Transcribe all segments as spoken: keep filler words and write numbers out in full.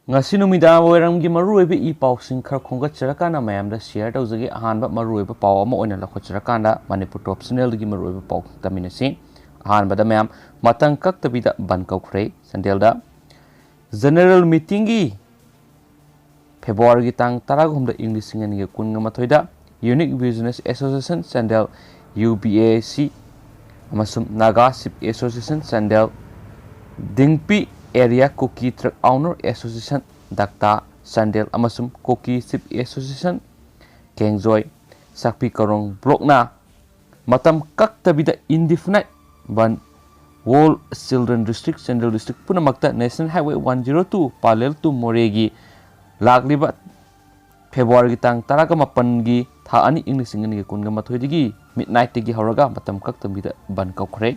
ꯉꯁꯤ ꯅꯨꯃꯤꯗꯥꯡ ꯋꯥꯏꯔꯝꯒꯤ ꯃꯔꯨꯑꯣꯏꯕ ꯏ ꯄꯥꯎꯁꯤꯡ ꯈꯔ ꯈꯣꯝꯒꯠꯆꯔꯀꯥꯟꯗ ꯃꯌꯥꯝꯗ ꯁꯤꯌꯔ ꯇꯧꯖꯒꯦ꯫ ꯑꯍꯥꯟꯕ ꯃꯔꯨꯑꯣꯏꯕ ꯄꯥꯎ ꯑꯃ ꯑꯣꯏꯅ ꯂꯧꯈꯠꯆꯔꯀꯥꯟꯗ ꯃꯅꯤꯄꯨꯔ ꯇꯣꯞ ꯆꯦꯅꯦꯜꯗꯒꯤ ꯃꯔꯨꯑꯣꯏꯕ ꯄꯥꯎ ꯇꯝꯃꯤꯟꯅꯁꯤ꯫ ꯑꯍꯥꯟꯕꯗ ꯃꯌꯥꯝ ꯃꯇꯝ ꯀꯛꯇꯕꯤꯗ ꯕꯟ ꯀꯧꯈ꯭ꯔꯦ ꯆꯥꯟꯗꯦꯜꯗ꯫ ꯖꯦꯅꯔꯦꯜ ꯃꯤꯇꯤꯡꯒꯤ ꯐꯦꯕ꯭ꯔꯨꯋꯥꯔꯤꯒꯤ ꯇꯥꯡ ꯇꯔꯥꯒ ꯍꯨꯝꯗꯣꯏ ꯏꯪ ꯂꯤꯁꯤꯡ ꯑꯅꯤꯒ ꯀꯨꯟꯒ ꯃꯥꯊꯣꯏꯗ Unique Business Association Chandel, U B A C, ꯑꯃꯁꯨꯡ Naga Ship Association Chandel, ꯗꯤꯡꯄꯤ Area Kuki Truck Owner Association ꯗꯛꯇꯥ Chandel ꯑꯃꯁꯨꯡ Kuki Ship Association ꯀꯦꯡꯖꯣꯏ ꯁꯛꯄꯤ ꯀꯔꯣꯡ ꯕ꯭ꯂꯣꯛꯅ ꯃꯇꯝ ꯀꯛꯇꯕꯤꯗ indefinite ꯕꯟ꯫ All Children District, Chandel district ꯄꯨꯝꯅꯃꯛꯇ National Highway one zero two parallel to ꯃꯣꯔꯦꯒꯤ ꯂꯥꯛꯂꯤꯕ ꯐꯦꯕ꯭ꯔꯨꯋꯥꯔꯤꯒꯤ ꯇꯥꯡ ꯇꯔꯥꯒ ꯃꯥꯄꯟꯒꯤ ꯊꯥ ꯑꯅꯤ ꯏꯪ ꯂꯤꯁꯤꯡ ꯑꯅꯤꯒ ꯀꯨꯟꯒ ꯃꯥꯊꯣꯏꯗꯒꯤ midnightꯇꯒꯤ ꯍꯧꯔꯒ ꯃꯇꯝ ꯀꯛꯇꯕꯤꯗ ꯕꯟ ꯀꯧꯈ꯭ꯔꯦ꯫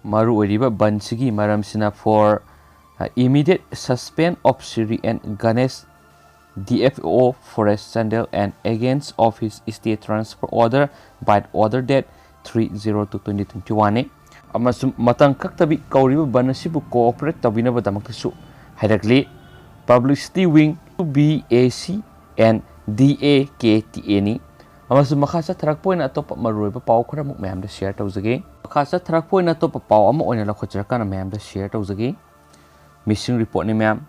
ꯃꯔꯨ ꯑꯣꯏꯔꯤꯕ ꯕꯟꯁꯤꯒꯤ ꯃꯔꯝꯁꯤꯅ for, uh, immediate suspension of Shri N Ganesh, D F O Forest Chandel and against of his state transfer order by order date three zero two twenty twenty-one ꯅꯤ꯫ ꯑꯃꯁꯨꯡ ꯃꯇꯝ ꯀꯛꯇꯕꯤ ꯀꯧꯔꯤꯕ ꯕꯟ ꯑꯁꯤꯕꯨ cooperate ꯇꯧꯕꯤꯅꯕꯗꯃꯛꯇꯁꯨ ꯍꯥꯏꯔꯛꯂꯤ꯫ Publicity Wing, B A C and D A K T A ꯅꯤ꯫ ꯑꯃꯁꯨꯡ ꯃꯈꯥ ꯆꯠꯊꯔꯛꯄ ꯑꯣꯏꯅ ꯑꯇꯣꯞꯄ ꯃꯔꯨꯑꯣꯏꯕ ꯄꯥꯎ ꯈꯔꯃꯨꯛ ꯃꯌꯥꯝꯗ ꯁꯤꯌꯔ ꯇꯧꯖꯒꯦ꯫ ꯃꯈꯥ ꯆꯠꯊꯔꯛꯄ ꯑꯣꯏꯅ ꯑꯇꯣꯞꯄ ꯄꯥꯎ ꯑꯃ ꯑꯣꯏꯅ ꯂꯧꯈꯠꯆꯔꯀꯥꯟꯗ ꯃꯌꯥꯝꯗ ꯁꯤꯌꯔ ꯇꯧꯖꯒꯦ꯫ Missing reportꯅꯤ ꯃꯌꯥꯝ꯫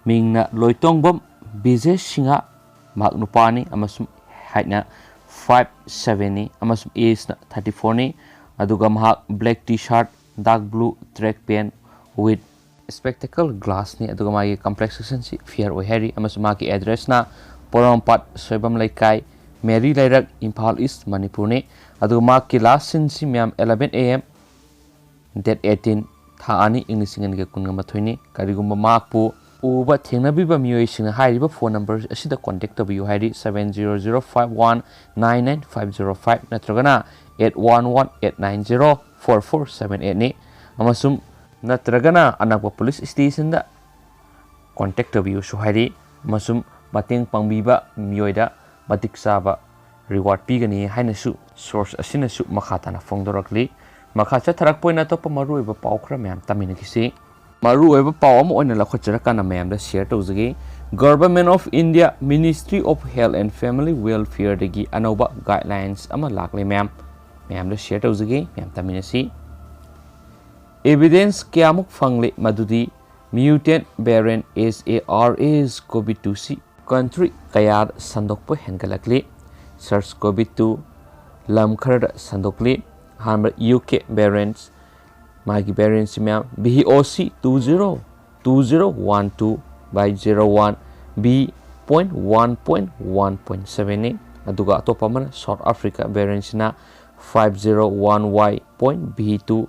ꯃꯤꯡꯅ ꯂꯣꯏꯇꯣꯡꯕꯝ ꯕꯤꯖꯦ ꯁꯤꯡꯍ, ꯃꯍꯥꯛ ꯅꯨꯄꯥꯅꯤ ꯑꯃꯁꯨꯡ heightꯅ five sevenꯅꯤ ꯑꯃꯁꯨꯡ ageꯅ thirty fourꯅꯤ꯫ ꯑꯗꯨꯒ ꯃꯍꯥꯛ black T-shirt, dark blue track pant with spectacle glassꯅꯤ꯫ ꯑꯗꯨꯒ ꯃꯥꯒꯤ complexionꯁꯤ fair ꯑꯣꯏ ꯍꯥꯏꯔꯤ꯫ ꯑꯃꯁꯨꯡ ꯃꯥꯒꯤ addressꯅ ꯄꯣꯔꯣꯝꯄꯥꯠ, ꯁꯣꯏꯕꯝ ꯂꯩꯀꯥꯏ, ꯃꯦꯔꯤ ꯂꯩꯔꯛ, ꯏꯝꯐꯥꯜ East, ꯃꯅꯤꯄꯨꯔꯅꯤ꯫ ꯑꯗꯨꯒ ꯃꯍꯥꯛꯀꯤ last seenꯁꯤ ꯃꯌꯥꯝ eleven A M, date eighteen, ꯊꯥ ꯑꯅꯤ, ꯏꯪ ꯂꯤꯁꯤꯡ ꯑꯅꯤꯒ ꯀꯨꯟꯒ ꯃꯥꯊꯣꯏꯅꯤ꯫ ꯀꯔꯤꯒꯨꯝꯕ ꯃꯍꯥꯛꯄꯨ ꯎꯕ ꯊꯦꯡꯅꯕꯤꯕ ꯃꯤꯑꯣꯏꯁꯤꯡꯅ ꯍꯥꯏꯔꯤꯕ phone number ꯑꯁꯤꯗ contact ꯇꯧꯕꯤꯌꯨ ꯍꯥꯏꯔꯤ, seven zero zero five one nine nine five zero five ꯅꯠꯇ꯭ꯔꯒꯅ eight one one eight nine zero four four seven eightꯅꯤ꯫ ꯑꯃꯁꯨꯡ ꯅꯠꯇ꯭ꯔꯒꯅ ꯑꯅꯛꯄ police stationꯗ contact ꯇꯧꯕꯤꯌꯨꯁꯨ ꯍꯥꯏꯔꯤ꯫ ꯑꯃꯁꯨꯡ ꯃꯇꯦꯡ ꯄꯥꯡꯕꯤꯕ ꯃꯤꯑꯣꯏꯗ ꯃꯇꯤꯛ ꯆꯥꯕ reward ꯄꯤꯒꯅꯤ ꯍꯥꯏꯅꯁꯨ source ꯑꯁꯤꯅꯁꯨ ꯃꯈꯥ ꯇꯥꯅ ꯐꯣꯡꯗꯣꯔꯛꯂꯤ꯫ ꯃꯈꯥ ꯆꯠꯊꯔꯛꯄ ꯑꯣꯏꯅ ꯑꯇꯣꯞꯄ ꯃꯔꯨꯑꯣꯏꯕ ꯄꯥꯎ ꯈꯔ ꯃꯌꯥꯝ ꯇꯝꯃꯤꯟꯅꯈꯤꯁꯤ꯫ ꯃꯔꯨꯑꯣꯏꯕ ꯄꯥꯎ ꯑꯃ ꯑꯣꯏꯅ ꯂꯧꯈꯠꯆꯔꯀꯥꯟꯗ ꯃꯌꯥꯝꯗ ꯁꯤꯌꯔ ꯇꯧꯖꯒꯦ꯫ Government of India, Ministry of Health and Family Welfare ꯗꯒꯤ ꯑꯅꯧꯕ ꯒꯥꯏꯗꯂꯥꯏꯟꯁ ꯑꯃ ꯂꯥꯛꯂꯦ ꯃꯌꯥꯝ꯫ ꯃꯌꯥꯝꯗ ꯁꯤꯌꯔ ꯇꯧꯖꯒꯦ, ꯃꯌꯥꯝ ꯇꯥꯃꯤꯟꯅꯁꯤ꯫ ꯑꯦꯚꯤꯗꯦꯟꯁ ꯀꯌꯥꯃꯨꯛ ꯐꯪꯂꯦ ꯃꯗꯨꯗꯤ mutant variant S A R S COVID two ꯁꯤ ꯀꯟꯇ꯭ꯔꯤ ꯀꯌꯥꯗ ꯁꯟꯗꯣꯛꯄ ꯍꯦꯟꯒꯠꯂꯛꯂꯤ꯫ ꯁꯥꯔꯁ ꯀꯣꯚꯤꯗ ꯇꯨ ꯂꯝ ꯈꯔꯗ ꯁꯟꯗꯣꯛꯂꯤ꯫ ꯑꯍꯥꯟꯕ ꯌꯨ ꯀꯦ ꯚꯦꯔꯤꯌꯦꯟꯁ, ꯃꯥꯒꯤ ꯚꯦꯔꯤꯌꯦꯟꯁꯁꯤ ꯃꯌꯥꯝ ꯚꯤ ꯑꯣ ꯁꯤ two zero two zero one two by zero one B point one point one point seven ꯅꯤ꯫ ꯑꯗꯨꯒ ꯑꯇꯣꯞꯄ ꯑꯃꯅ ꯁꯥꯎꯠ ꯑꯐ꯭ꯔꯤꯀꯥ ꯚꯦꯔꯤꯌꯦꯟꯁꯁꯤꯅ five zero one Y point B two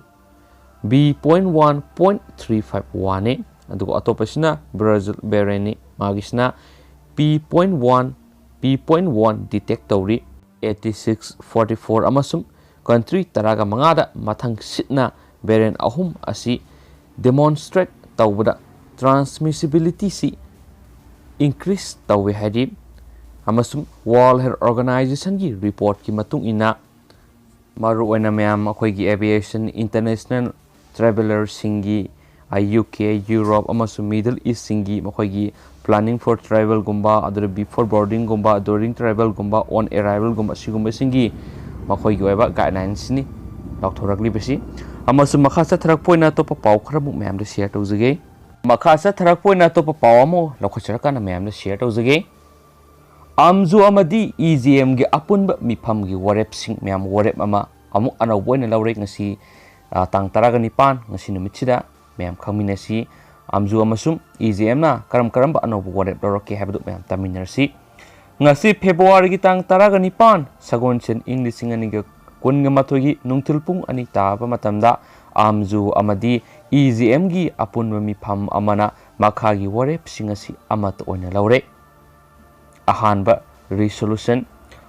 B point one point three five one ꯅꯤ꯫ ꯑꯗꯨꯒ ꯑꯇꯣꯞꯄꯁꯤꯅ Brazil ꯚꯦꯔꯤꯌꯦꯟꯠꯅꯤ꯫ ꯃꯥꯒꯤꯁꯤꯅ P point one P point one detect ꯇꯧꯔꯤ꯫ Eighty six, forty four ꯑꯃꯁꯨꯡ country ꯇꯔꯥꯒ ꯃꯉꯥꯗ ꯃꯊꯪ ꯁꯤꯠꯅ ꯚꯦꯔꯤꯌꯦꯟꯠ ꯑꯍꯨꯝ ꯑꯁꯤ ꯗꯦꯃꯣꯟꯁꯇ꯭ꯔꯦꯠ ꯇꯧꯕꯗ ꯇ꯭ꯔꯥꯟꯁꯃꯤꯁꯤꯕꯤꯂꯤꯇꯤꯁꯤ ꯏꯟꯀ꯭ꯔꯤꯁ ꯇꯧꯏ ꯍꯥꯏꯔꯤ꯫ ꯑꯃꯁꯨꯡ ꯋꯥꯔꯜ ꯍꯦꯜꯊ ꯑꯣꯔꯒꯅꯥꯏꯖꯦꯁꯟꯒꯤ ꯔꯤꯄꯣꯔꯠꯀꯤ ꯃꯇꯨꯡ ꯏꯟꯅ, ꯃꯔꯨꯑꯣꯏꯅ ꯃꯌꯥꯝ ꯑꯩꯈꯣꯏꯒꯤ ꯑꯦꯚꯤꯌꯦꯁꯟ ꯏꯟꯇꯔꯅꯦꯁꯅꯦꯜ ꯇ꯭ꯔꯦꯚꯦꯂꯔꯁꯤꯡꯒꯤ, ꯌꯨ ꯀꯦ, ꯌꯨꯔꯣꯞ ꯑꯃꯁꯨꯡ ꯃꯤꯗꯜ ꯏꯁꯁꯤꯡꯒꯤ ꯃꯈꯣꯏꯒꯤ planning for travelꯒꯨꯝꯕ, ꯑꯗꯨꯗ before boardingꯒꯨꯝꯕ, during travelꯒꯨꯝꯕ, on arrivalꯒꯨꯝꯕ, ꯑꯁꯤꯒꯨꯝꯕꯁꯤꯡꯒꯤ ꯃꯈꯣꯏꯒꯤ ꯑꯣꯏꯕ ꯒꯥꯏꯗꯂꯥꯏꯟꯁꯅꯤ ꯂꯥꯎꯊꯣꯔꯛꯂꯤꯕꯁꯤ꯫ ꯑꯃꯁꯨꯡ ꯃꯈꯥ ꯆꯠꯊꯔꯛꯄ ꯑꯣꯏꯅ ꯑꯇꯣꯞꯄ ꯄꯥꯎ ꯈꯔꯃꯨꯛ ꯃꯌꯥꯝꯗ ꯁꯤꯌꯔ ꯇꯧꯖꯒꯦ꯫ ꯃꯈꯥ ꯆꯠꯊꯔꯛꯄ ꯑꯣꯏꯅ ꯑꯇꯣꯞꯄ ꯄꯥꯎ ꯑꯃ ꯂꯧꯈꯠꯆꯔꯀꯥꯟꯗ ꯃꯌꯥꯝꯗ ꯁꯤꯌꯔ ꯇꯧꯖꯒꯦ꯫ ꯑꯥꯝꯖꯨ ꯑꯃꯗꯤ ꯏ ꯖꯤ ꯑꯦꯝꯒꯤ ꯑꯄꯨꯟꯕ ꯃꯤꯐꯝꯒꯤ ꯋꯥꯔꯦꯞꯁꯤꯡ, ꯃꯌꯥꯝ ꯋꯥꯔꯦꯞ ꯑꯃ ꯑꯃꯨꯛ ꯑꯅꯧꯕ ꯑꯣꯏꯅ ꯂꯧꯔꯦ ꯉꯁꯤ, ꯑ, ꯇꯥꯡ ꯇꯔꯥꯒ ꯅꯤꯄꯥꯟ, ꯉꯁꯤ ꯅꯨꯃꯤꯠꯁꯤꯗ ꯃꯌꯥꯝ ꯈꯪꯃꯤꯟꯅꯁꯤ꯫ ꯑꯥꯝꯖꯨ ꯑꯃꯁꯨꯡ ꯏ ꯖꯤ ꯑꯦꯝꯅ ꯀꯔꯝ ꯀꯔꯝꯕ ꯑꯅꯧꯕ ꯋꯥꯔꯦꯞ ꯂꯧꯔꯛꯀꯦ ꯍꯥꯏꯕꯗꯨ ꯃꯌꯥꯝ ꯇꯥꯃꯤꯟꯅꯔꯁꯤ꯫ ꯉꯁꯤ ꯐꯦꯕ꯭ꯔꯨꯋꯥꯔꯤꯒꯤ ꯇꯥꯡ ꯇꯔꯥꯒ ꯅꯤꯄꯥꯟ, ꯁꯒꯣꯜꯁꯦꯟ ꯏꯪ ꯂꯤꯁꯤꯡ ꯑꯅꯤꯒ ꯀꯨꯟꯒ ꯃꯥꯊꯣꯏꯒꯤ ꯅꯨꯡꯊꯤꯜ ꯄꯨꯡ ꯑꯅꯤ ꯇꯥꯕ ꯃꯇꯝꯗ ꯑꯥꯝꯖꯨ ꯑꯃꯗꯤ ꯏ ꯖꯤ ꯑꯦꯝꯒꯤ ꯑꯄꯨꯟꯕ ꯃꯤꯐꯝ ꯑꯃꯅ ꯃꯈꯥꯒꯤ ꯋꯥꯔꯦꯞꯁꯤꯡ ꯑꯁꯤ ꯑꯃꯠꯇ ꯑꯣꯏꯅ ꯂꯧꯔꯦ꯫ ꯑꯍꯥꯟꯕ ꯔꯤꯁꯣꯂꯨꯁꯟ꯫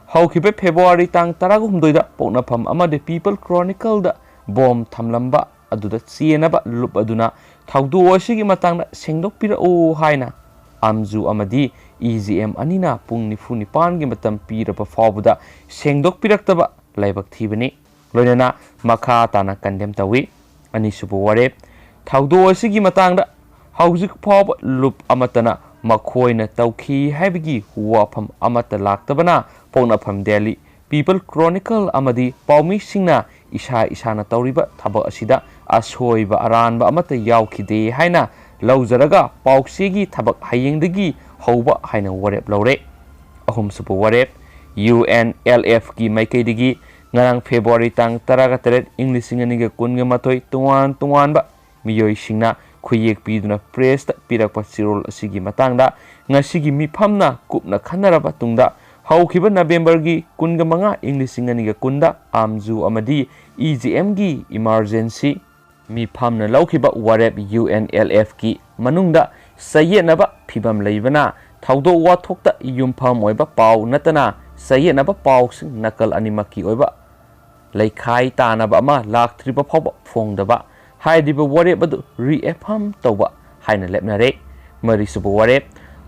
ꯍꯧꯈꯤꯕ ꯐꯦꯕ꯭ꯔꯨꯋꯥꯔꯤ ꯇꯥꯡ ꯇꯔꯥꯒ ꯍꯨꯝꯗꯣꯏꯗ ꯄꯣꯛꯅꯐꯝ ꯑꯃꯗꯤ ꯄꯤꯄꯜ ꯀ꯭ꯔꯣꯅꯤꯀꯜꯗ ꯕꯣꯝ ꯊꯝꯂꯝꯕ ꯑꯗꯨꯗ ꯆꯦꯟꯅꯕ ꯂꯨꯞ ꯑꯗꯨꯅ ꯊꯧꯗꯣꯛ ꯑꯁꯤꯒꯤ ꯃꯇꯥꯡꯗ ꯁꯦꯡꯗꯣꯛꯄꯤꯔꯛꯎ ꯍꯥꯏꯅ ꯑꯥꯝꯖꯨ ꯑꯃꯗꯤ ꯏ ꯖꯤ ꯑꯦꯝ ꯑꯅꯤꯅ ꯄꯨꯡ ꯅꯤꯐꯨ ꯅꯤꯄꯥꯟꯒꯤ ꯃꯇꯝ ꯄꯤꯔꯕ ꯐꯥꯎꯕꯗ ꯁꯦꯡꯗꯣꯛꯄꯤꯔꯛꯇꯕ ꯂꯥꯏꯕꯛ ꯊꯤꯕꯅꯤ꯫ ꯂꯣꯏꯅꯅ ꯃꯈꯥ ꯇꯥꯅ ꯀꯟꯗꯦꯝ ꯇꯧꯏ꯫ ꯑꯅꯤꯁꯨꯕ ꯋꯥꯔꯦꯞ꯫ ꯊꯧꯗꯣꯛ ꯑꯁꯤꯒꯤ ꯃꯇꯥꯡꯗ ꯍꯧꯖꯤꯛ ꯐꯥꯎꯕ ꯂꯨꯞ ꯑꯃꯠꯇꯅ ꯃꯈꯣꯏꯅ ꯇꯧꯈꯤ ꯍꯥꯏꯕꯒꯤ ꯋꯥꯐꯝ ꯑꯃꯠꯇ ꯂꯥꯛꯇꯕꯅ ꯄꯣꯛꯅꯐꯝ ꯗꯦꯜꯂꯤ ꯄꯤꯄꯜ ꯀ꯭ꯔꯣꯅꯤꯀꯜ ꯑꯃꯗꯤ ꯄꯥꯎꯃꯤꯁꯤꯡꯅ ꯏꯁꯥ ꯏꯁꯥꯅ ꯇꯧꯔꯤꯕ ꯊꯕꯛ ꯑꯁꯤꯗ ꯑꯁꯣꯏꯕ ꯑꯔꯥꯟꯕ ꯑꯃꯠꯇ ꯌꯥꯎꯈꯤꯗꯦ ꯍꯥꯏꯅ ꯂꯧꯖꯔꯒ ꯄꯥꯎꯆꯦꯒꯤ ꯊꯕꯛ ꯍꯌꯦꯡꯗꯒꯤ ꯍꯧꯕ ꯍꯥꯏꯅ ꯋꯥꯔꯦꯞ ꯂꯧꯔꯦ꯫ ꯑꯍꯨꯝꯁꯨꯕ ꯋꯥꯔꯦꯞ, ꯌꯨ ꯑꯦꯟ ꯑꯦꯜ ꯑꯦꯐꯀꯤ ꯃꯥꯏꯀꯩꯗꯒꯤ ꯉꯔꯥꯡ ꯐꯦꯕ꯭ꯔꯨꯋꯥꯔꯤ ꯇꯥꯡ ꯇꯔꯥꯒ ꯇꯔꯦꯠ, ꯏꯪ ꯂꯤꯁꯤꯡ ꯑꯅꯤꯒ ꯀꯨꯟꯒ ꯃꯥꯊꯣꯏ, ꯇꯣꯉꯥꯟ ꯇꯣꯉꯥꯟꯕ ꯃꯤꯑꯣꯏꯁꯤꯡꯅ ꯈꯨꯌꯦꯛ ꯄꯤꯗꯨꯅ ꯄ꯭ꯔꯦꯁꯇ ꯄꯤꯔꯛꯄ ꯆꯦꯔꯣꯜ ꯑꯁꯤꯒꯤ ꯃꯇꯥꯡꯗ ꯉꯁꯤꯒꯤ ꯃꯤꯐꯝꯅ ꯀꯨꯞꯅ ꯈꯟꯅꯔꯕ ꯇꯨꯡꯗ ꯍꯧꯈꯤꯕ ꯅꯕꯦꯝꯕꯔꯒꯤ ꯀꯨꯟꯒ ꯃꯉꯥ, ꯏꯪ ꯂꯤꯁꯤꯡ ꯑꯅꯤꯒ ꯀꯨꯟꯗ ꯑꯥꯝꯖꯨ ꯑꯃꯗꯤ ꯏ ꯖꯤ ꯑꯦꯝꯒꯤ ꯏꯃꯥꯔꯖꯦꯟꯁꯤ ꯃꯤꯐꯝꯅ ꯂꯧꯈꯤꯕ ꯋꯥꯔꯦꯞ ꯌꯨ ꯑꯦꯟ ꯑꯦꯜ ꯑꯦꯐꯀꯤ ꯃꯅꯨꯡꯗ ꯆꯌꯦꯠꯅꯕ ꯐꯤꯕꯝ ꯂꯩꯕꯅ ꯊꯧꯗꯣꯛ ꯋꯥꯊꯣꯛꯇ ꯌꯨꯝꯐꯝ ꯑꯣꯏꯕ ꯄꯥꯎ ꯅꯠꯇꯅ ꯆꯌꯦꯠꯅꯕ ꯄꯥꯎꯁꯤꯡ ꯅꯥꯀꯜ ꯑꯅꯤꯃꯛꯀꯤ ꯑꯣꯏꯕ ꯂꯩꯈꯥꯏ ꯇꯥꯅꯕ ꯑꯃ ꯂꯥꯛꯇ꯭ꯔꯤꯕ ꯐꯥꯎꯕ ꯐꯣꯡꯗꯕ ꯍꯥꯏꯔꯤꯕ ꯋꯥꯔꯦꯞ ꯑꯗꯨ ꯔꯤꯑꯦꯐꯥꯔꯝ ꯇꯧꯕ ꯍꯥꯏꯅ ꯂꯦꯞꯅꯔꯦ꯫ ꯃꯔꯤꯁꯨꯕ ꯋꯥꯔꯦꯞ,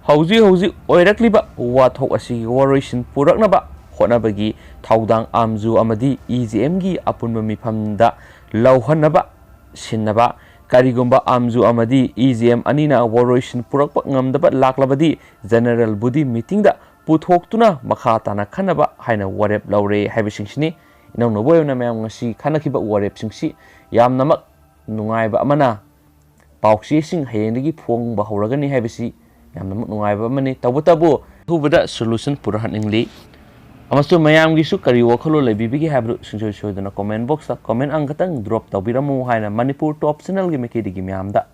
ꯍꯧꯖꯤꯛ ꯍꯧꯖꯤꯛ ꯑꯣꯏꯔꯛꯂꯤꯕ ꯋꯥꯊꯣꯛ ꯑꯁꯤꯒꯤ ꯋꯥꯔꯣꯏꯁꯤꯟ ꯄꯨꯔꯛꯅꯕ ꯍꯣꯠꯅꯕꯒꯤ ꯊꯧꯗꯥꯡ ꯑꯥꯝꯖꯨ ꯑꯃꯗꯤ ꯏ ꯖꯤ ꯑꯦꯝꯒꯤ ꯑꯄꯨꯟꯕ ꯃꯤꯐꯝꯗ ꯂꯧꯍꯟꯅꯕ ꯁꯤꯟꯅꯕ꯫ ꯀꯔꯤꯒꯨꯝꯕ ꯑꯥꯝꯖꯨ ꯑꯃꯗꯤ ꯏ ꯖꯤ ꯑꯦꯝ ꯑꯅꯤꯅ ꯋꯥꯔꯣꯏꯁꯤꯟ ꯄꯨꯔꯛꯄ ꯉꯝꯗꯕ ꯂꯥꯛꯂꯕꯗꯤ ꯖꯦꯅꯔꯦꯜ ꯕꯣꯗꯤ ꯃꯤꯇꯤꯡꯗ ꯄꯨꯊꯣꯛꯇꯨꯅ ꯃꯈꯥ ꯇꯥꯅ ꯈꯟꯅꯕ ꯍꯥꯏꯅ ꯋꯥꯔꯦꯞ ꯂꯧꯔꯦ ꯍꯥꯏꯕꯁꯤꯡꯁꯤꯅꯤ꯫ ꯏꯅꯧꯅꯧꯕ ꯑꯣꯏꯅ ꯃꯌꯥꯝ ꯉꯁꯤ ꯈꯟꯅꯈꯤꯕ ꯋꯥꯔꯦꯞꯁꯤꯡꯁꯤ ꯌꯥꯝꯅꯃꯛ ꯅꯨꯡꯉꯥꯏꯕ ꯑꯃꯅ ꯄꯥꯎꯆꯦꯁꯤꯡ ꯍꯌꯦꯡꯗꯒꯤ ꯐꯣꯡꯕ ꯍꯧꯔꯒꯅꯤ ꯍꯥꯏꯕꯁꯤ ꯌꯥꯝꯅꯃꯛ ꯅꯨꯡꯉꯥꯏꯕ ꯑꯃꯅꯤ꯫ ꯇꯧꯕꯇꯕꯨ ꯑꯊꯨꯕꯗ ꯁꯣꯂꯨꯁꯟ ꯄꯨꯔꯛꯍꯟꯅꯤꯡꯂꯤ꯫ ꯑꯃꯁꯨꯡ ꯃꯌꯥꯝꯒꯤꯁꯨ ꯀꯔꯤ ꯋꯥꯈꯜꯂꯣꯟ ꯂꯩꯕꯤꯕꯒꯦ ꯍꯥꯏꯕꯗꯨ ꯁꯨꯡꯁꯣꯏ ꯁꯣꯏꯗꯅ ꯀꯣꯃꯦꯟ ꯕꯣꯛꯁꯇ ꯀꯣꯃꯦꯟ ꯑꯃꯈꯛꯇꯪ ꯗ꯭ꯔꯣꯞ ꯇꯧꯕꯤꯔꯝꯃꯨ ꯍꯥꯏꯅ ꯃꯅꯤꯄꯨꯔ ꯇꯣꯞ ꯆꯦꯅꯦꯜꯒꯤ ꯃꯥꯏꯀꯩꯗꯒꯤ ꯃꯌꯥꯝꯗ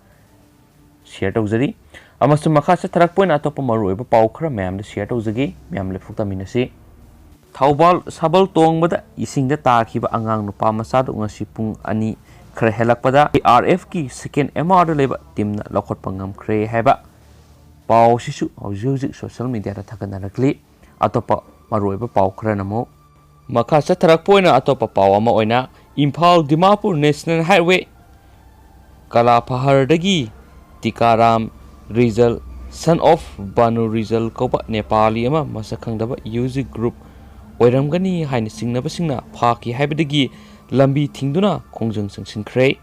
ꯁꯤꯌꯔ ꯇꯧꯖꯔꯤ꯫ ꯑꯃꯁꯨꯡ ꯃꯈꯥ ꯆꯠꯊꯔꯛꯄ ꯑꯣꯏꯅ ꯑꯇꯣꯞꯄ ꯃꯔꯨꯑꯣꯏꯕ ꯄꯥꯎ ꯈꯔ ꯃꯌꯥꯝꯗ ꯁꯤꯌꯔ ꯇꯧꯖꯒꯦ, ꯃꯌꯥꯝ ꯂꯦꯞꯊꯣꯛꯇꯃꯤꯟꯅꯁꯤ꯫ ꯊꯧꯕꯥꯜ ꯁꯥꯕꯜ ꯇꯣꯡꯕꯗ ꯏꯁꯤꯡꯗ ꯇꯥꯈꯤꯕ ꯑꯉꯥꯡ ꯅꯨꯄꯥ ꯃꯆꯥꯗꯨ ꯉꯁꯤ ꯄꯨꯡ ꯑꯅꯤ ꯈꯔ ꯍꯦꯜꯂꯛꯄꯗ ꯑꯥꯔ ꯑꯦꯐꯀꯤ ꯁꯦꯀꯦꯟ ꯑꯦꯝ ꯑꯥꯔꯗ ꯂꯩꯕ ꯇꯤꯝꯅ ꯂꯧꯈꯠꯄ ꯉꯝꯈ꯭ꯔꯦ ꯍꯥꯏꯕ ꯄꯥꯎ ꯑꯁꯤꯁꯨ ꯍꯧꯖꯤꯛ ꯍꯧꯖꯤꯛ ꯁꯣꯁꯤꯌꯦꯜ ꯃꯤꯗꯤꯌꯥꯗ ꯊꯥꯒꯠꯅꯔꯛꯂꯤ꯫ ꯑꯇꯣꯞꯄ ꯃꯔꯨꯑꯣꯏꯕ ꯄꯥꯎ ꯈꯔꯅ ꯑꯃꯨꯛ ꯃꯈꯥ ꯆꯠꯊꯔꯛꯄ ꯑꯣꯏꯅ ꯑꯇꯣꯞꯄ ꯄꯥꯎ ꯑꯃ ꯑꯣꯏꯅ ꯏꯝꯐꯥꯜ ꯗꯤꯃꯥꯄꯨꯔ ꯅꯦꯁꯅꯦꯜ ꯍꯥꯏꯋꯦ ꯀꯂꯥꯐꯍꯔꯗꯒꯤ ꯇꯤꯀꯥꯔꯥꯝ ꯔꯤꯖꯜ, son of ꯕꯥꯅꯨ ꯔꯤꯖꯜ ꯀꯧꯕ ꯅꯦꯄꯥꯂꯤ ꯑꯃ ꯃꯁꯛ ꯈꯪꯗꯕ ꯌꯨ ꯖꯤ ꯒ꯭ꯔꯨꯞ ꯑꯣꯏꯔꯝꯒꯅꯤ ꯍꯥꯏꯅ ꯆꯤꯡꯅꯕꯁꯤꯡꯅ ꯐꯥꯈꯤ ꯍꯥꯏꯕꯗꯒꯤ ꯂꯝꯕꯤ ꯊꯤꯡꯗꯨꯅ ꯈꯣꯡꯖꯪ ꯆꯪꯁꯤꯟꯈ꯭ꯔꯦ꯫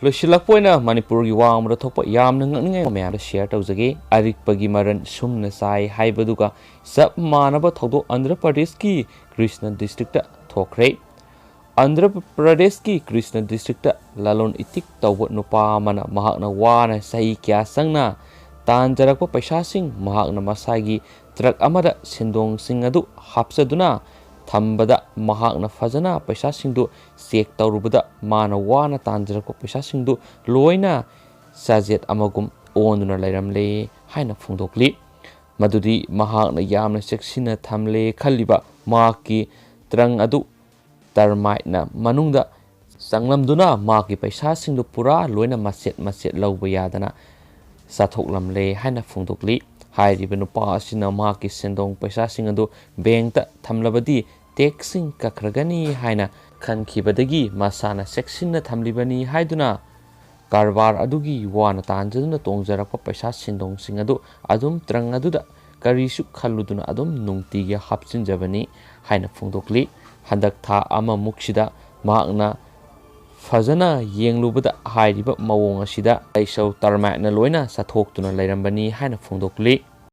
ꯂꯣꯏꯁꯤꯜꯂꯛꯄ ꯑꯣꯏꯅ ꯃꯅꯤꯄꯨꯔꯒꯤ ꯋꯥ ꯉꯥꯡꯕꯗ ꯊꯣꯛꯄ ꯌꯥꯝꯅ ꯉꯛꯅꯤꯡꯉꯥꯏ ꯃꯌꯥꯝꯗ share ꯇꯧꯖꯒꯦ꯫ ꯑꯔꯤꯛꯄꯒꯤ ꯃꯔꯟ ꯁꯨꯝꯅ ꯆꯥꯏ ꯍꯥꯏꯕꯗꯨꯒ ꯆꯞ ꯃꯥꯟꯅꯕ ꯊꯧꯗꯣꯛ ꯑꯟꯙ꯭ꯔ ꯄ꯭ꯔꯗꯦꯁꯀꯤ ꯀ꯭ꯔꯤꯁꯅ districtꯇ ꯊꯣꯛꯈ꯭ꯔꯦ꯫ ꯑꯟꯙ꯭ꯔ ꯄ꯭ꯔꯗꯦꯁꯀꯤ ꯀ꯭ꯔꯤꯁꯅ districtꯇ ꯂꯂꯣꯟ ꯏꯇꯤꯛ ꯇꯧꯕ ꯅꯨꯄꯥ ꯑꯃꯅ ꯃꯍꯥꯛꯅ ꯋꯥꯅ ꯆꯍꯤ ꯀꯌꯥ ꯆꯪꯅ ꯇꯥꯟꯖꯔꯛꯄ ꯄꯩꯁꯥꯁꯤꯡ ꯃꯍꯥꯛꯅ ꯃꯁꯥꯒꯤ truck ꯑꯃꯗ ꯁꯦꯟꯗꯣꯡꯁꯤꯡ ꯑꯗꯨ ꯍꯥꯞꯆꯗꯨꯅ ꯊꯝꯕꯗ ꯃꯍꯥꯛꯅ ꯐꯖꯅ ꯄꯩꯁꯥꯁꯤꯡꯗꯨ check ꯇꯧꯔꯨꯕꯗ ꯃꯥꯅ ꯋꯥꯅ ꯇꯥꯟꯖꯔꯛꯄ ꯄꯩꯁꯥꯁꯤꯡꯗꯨ ꯂꯣꯏꯅ ꯆꯥꯖꯦꯠ ꯑꯃꯒꯨꯝ ꯑꯣꯟꯗꯨꯅ ꯂꯩꯔꯝꯂꯦ ꯍꯥꯏꯅ ꯐꯣꯡꯗꯣꯛꯂꯤ꯫ ꯃꯗꯨꯗꯤ ꯃꯍꯥꯛꯅ ꯌꯥꯝꯅ ꯆꯦꯛꯁꯤꯟꯅ ꯊꯝꯂꯦ ꯈꯜꯂꯤꯕ ꯃꯍꯥꯛꯀꯤ truck ꯑꯗꯨ termiteꯅ ꯃꯅꯨꯡꯗ ꯆꯪꯂꯝꯗꯨꯅ ꯃꯍꯥꯛꯀꯤ ꯄꯩꯁꯥꯁꯤꯡꯗꯨ ꯄꯨꯔꯥ ꯂꯣꯏꯅ ꯃꯆꯦꯠ ꯃꯆꯦꯠ ꯂꯧꯕ ꯌꯥꯗꯅ ꯆꯥꯊꯣꯛꯂꯝꯂꯦ ꯍꯥꯏꯅ ꯐꯣꯡꯗꯣꯛꯂꯤ꯫ ꯍꯥꯏꯔꯤꯕ ꯅꯨꯄꯥ ꯑꯁꯤꯅ ꯃꯍꯥꯛꯀꯤ ꯁꯦꯟꯗꯣꯡ ꯄꯩꯁꯥꯁꯤꯡ ꯑꯗꯨ bankꯇ ꯊꯝꯂꯕꯗꯤ taxꯁꯤꯡ ꯀꯛꯈ꯭ꯔꯒꯅꯤ ꯍꯥꯏꯅ ꯈꯟꯈꯤꯕꯗꯒꯤ ꯃꯁꯥꯅ ꯆꯦꯛꯁꯤꯟꯅ ꯊꯝꯂꯤꯕꯅꯤ ꯍꯥꯏꯗꯨꯅ ꯀꯔꯕꯥꯔ ꯑꯗꯨꯒꯤ ꯋꯥꯅ ꯇꯥꯟꯖꯗꯨꯅ ꯇꯣꯡꯖꯔꯛꯄ ꯄꯩꯁꯥ ꯁꯦꯟꯗꯣꯡꯁꯤꯡ ꯑꯗꯨ ꯑꯗꯨꯝ truck ꯑꯗꯨꯗ ꯀꯔꯤꯁꯨ ꯈꯜꯂꯨꯗꯨꯅ ꯑꯗꯨꯝ ꯅꯨꯡꯇꯤꯒꯤ ꯍꯥꯞꯆꯤꯟꯖꯕꯅꯤ ꯍꯥꯏꯅ ꯐꯣꯡꯗꯣꯛꯂꯤ꯫ ꯍꯟꯗꯛ ꯊꯥ ꯑꯃꯃꯨꯛꯁꯤꯗ ꯃꯍꯥꯛꯅ ꯐꯖꯅ ꯌꯦꯡꯂꯨꯕꯗ ꯍꯥꯏꯔꯤꯕ ꯃꯑꯣꯡ ꯑꯁꯤꯗ ꯂꯩꯁꯧ termiteꯅ ꯂꯣꯏꯅ ꯆꯥꯊꯣꯛꯇꯨꯅ ꯂꯩꯔꯝꯕꯅꯤ ꯍꯥꯏꯅ ꯐꯣꯡꯗꯣꯛꯂꯤ꯫